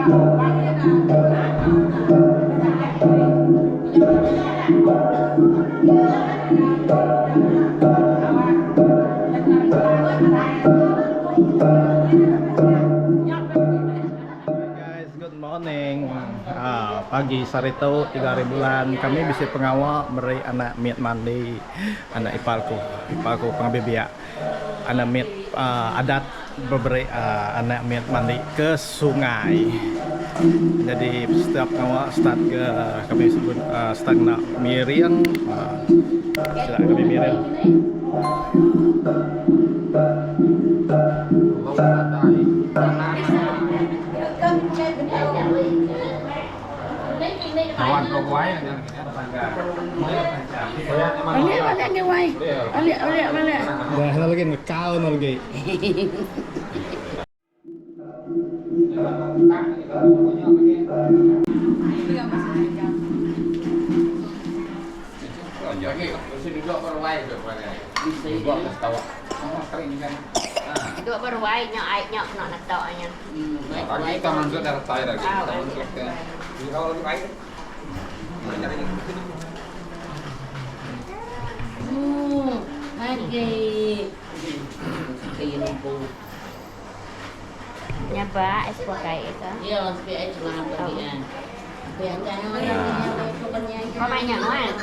Guys, good morning. Ah, pagi sehari tu tiga hari bulan kami bisi pengawa meri anak mit mandi anak ipar ku. Ipar ku pengabi biak. Anak mit ah, adat beberi ah, anak mit mandi ke sungai. Jadi setiap pengawa start ke kami sebut ah, start ngena miring ah, sida kami miring. Balik balik ni wai. Balik balik balik. Dah lagi ngekau lagi. Duduk beruai nya ai nya kena netak nya. Hmm, lagi. Nya ba es pakai itu. Kau banyak kan?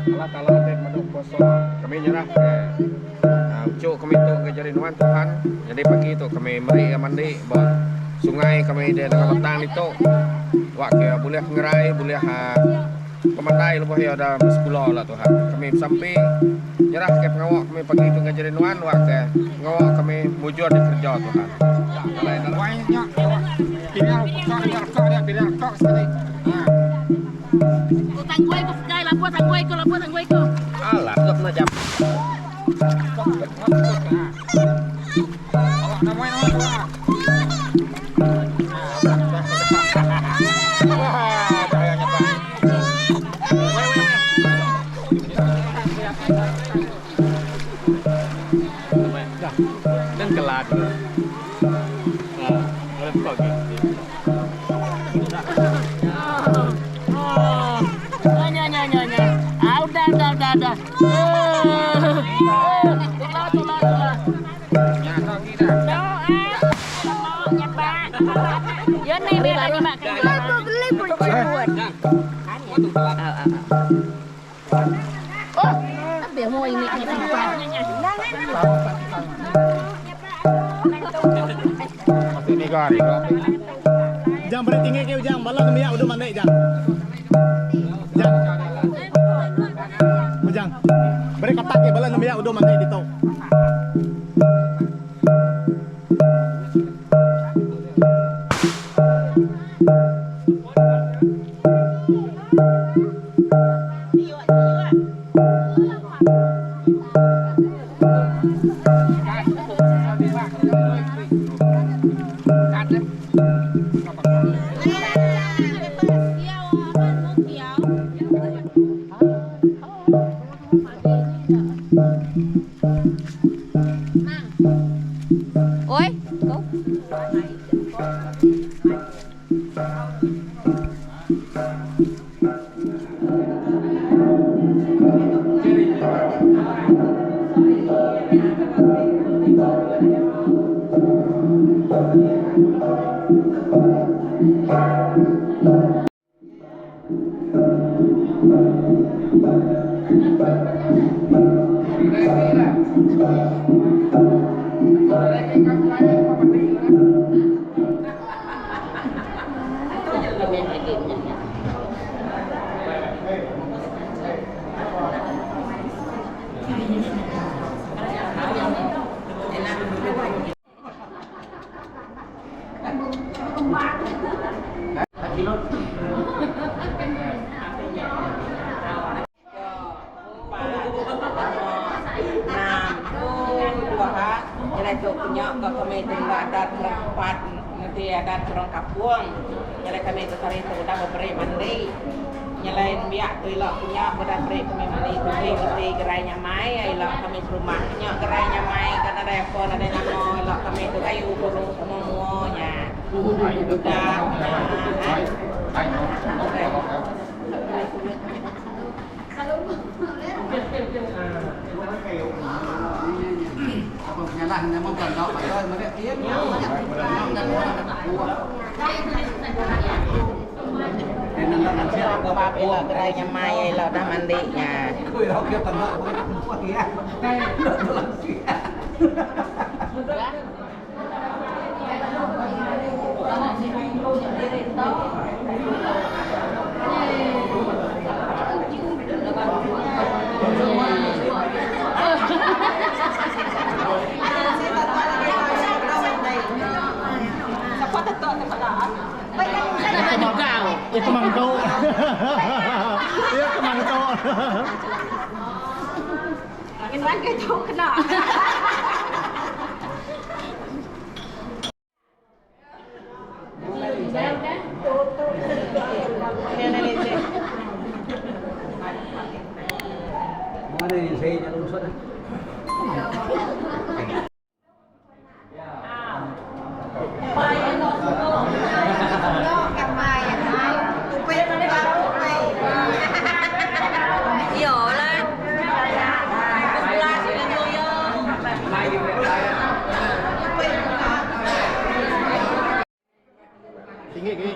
Allah Taala ti pemadu kuasa kami nyerah ke uchu kami tu ke jari nuan Tuhan nyadi pagi tu kami meri iya mandi ba sungai kami di nengah batang ditu wak ke bulih pengerai bulih pemandai lebuh iya da besekula la Tuhan kami besampi nyerah ke pengawa kami pagi tu ngagai jari nuan wak ke pengawa kami mujur dikereja Tuhan. Jang beri tinggi ke ujang bala nembiak udah mandi jang. Jang. Ujang. Beri katak ke bala nembiak udah mandi ditu. Iya ke mangkuk. Iya ke mangkuk. Tinggi gi.